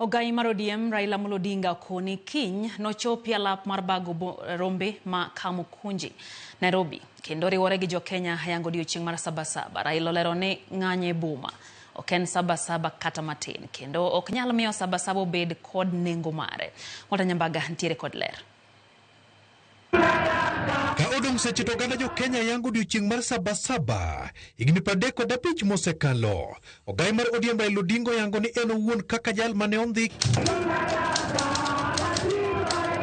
Ogai mar ODM Raila Amolo Odinga okoni kiny nochopi alap mar bago rombe ma Kamukunji, Nairobi, kendo riwore gi jokenya yango odiochieng' mar Sabasaba. Raila olero ni ng'anyo e boma ok en Sabasaba kata matin kendo ok nyal miyo Sabasaba obed kod nengo mare. Walter Nyambaga ntiere kod ler. Ka odong' seche to oganda jo-Kenya yango odiochieng' mar Sabasaba higni 35 mosekalo. Ogai mar ODM Raila Odinga oyango ni en owuon kaka jal mane ondhi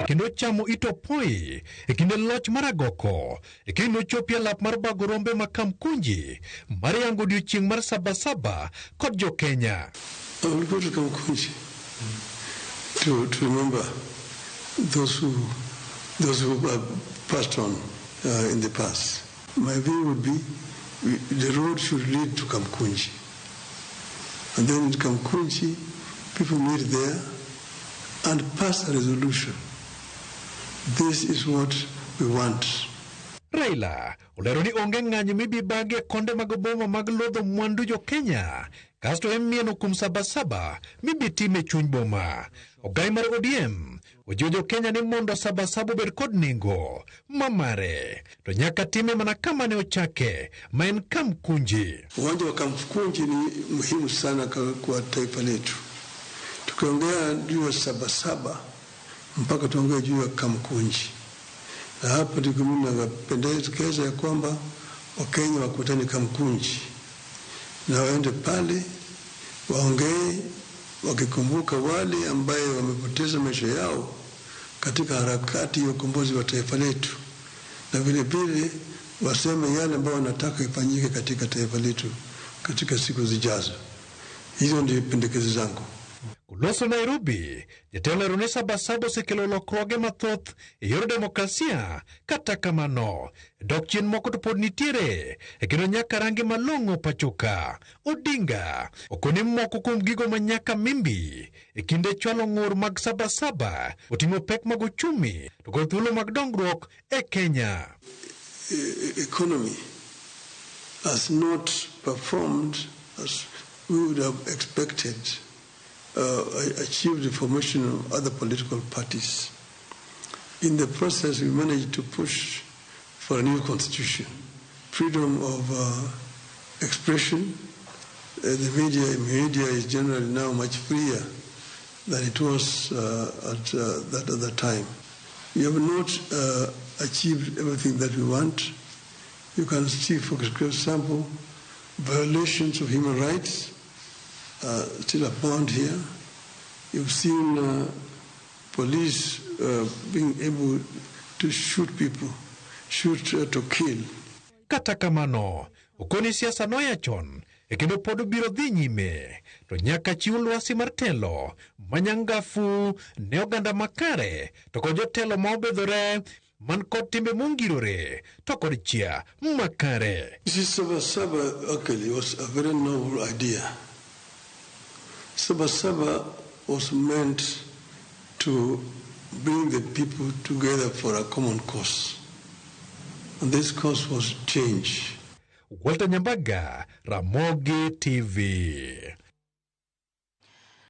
kendo chamo it opoi e kinde loch mar agoko e kinde nochopi e lap mar bago rombe ma Kamkunji mar yango odiochieng' mar Sabasaba kod jo-Kenya. I will go to Kamkunji to remember those who have passed on in the past. My view would be the road should lead to Kamkunji. And then in Kamkunji, people meet there and pass a resolution. This is what we want. Raila olero ni onge ng'anyo mibi bagi e konde mag boma mag lodho mwandu jo-Kenya kasto emieno kuom Sabasaba mibi tim e chuny boma. Ogai mar ODM ojiwo jo-Kenya ni mondo Sabasaba obed kod nengo mamare to nyaka time mana kama ne ochake ma en Kamkunji. Uwanja wa Kamkunji ni muhimu sana kwa taifa letu. Tukiongea juu ya Sabasaba mpaka tuongee juu ya Kamkunji, na hapa ndipo mimi napendekeza ya kwamba Wakenya wakutane Kamkunji na waende pale waongee, wakikumbuka wale ambaye wamepoteza maisha yao katika harakati ya ukombozi wa taifa letu, na vile vile waseme yale ambayo wanataka ifanyike katika taifa letu katika siku zijazo. Hizo ndio pendekezo zangu. Koloso Nairobi, jatelo lero ni Sabasaba osekelo lokruoge mathoth e yor demokrasia. Kata kamano, dok chien moko to pod nitiere e kendo nyaka rangi malong'o pachoka. Odinga okoni moko kuom gigo ma nyaka mimbi e kinde chwalo ng'ur mag Sabasaba oting'o pek mag uchumi to kod thuolo mag dongruok e Kenya. Economy has not performed as we would have expected, achieved the formation of other political parties. In the process, we managed to push for a new constitution, freedom of expression. The media is generally now much freer than it was at that other time. We have not achieved everything that we want. You can see, for example, violations of human rights still abound here. You've seen police being able to shoot people, shoot to kill. Kata kamano, okoni siasa noya chon e kendo pod biro dhi nyime to nyaka chiw lwasi mar telo manyangafu ne oganda makare to kod jotelo ma obedhore man kod timbe mongirore to kod chia makare. You see, Saba Saba actually was a very noble idea. Saba Saba was meant to bring the people together for a common cause. And this cause was change. Walter Nyambaga, Ramogi TV.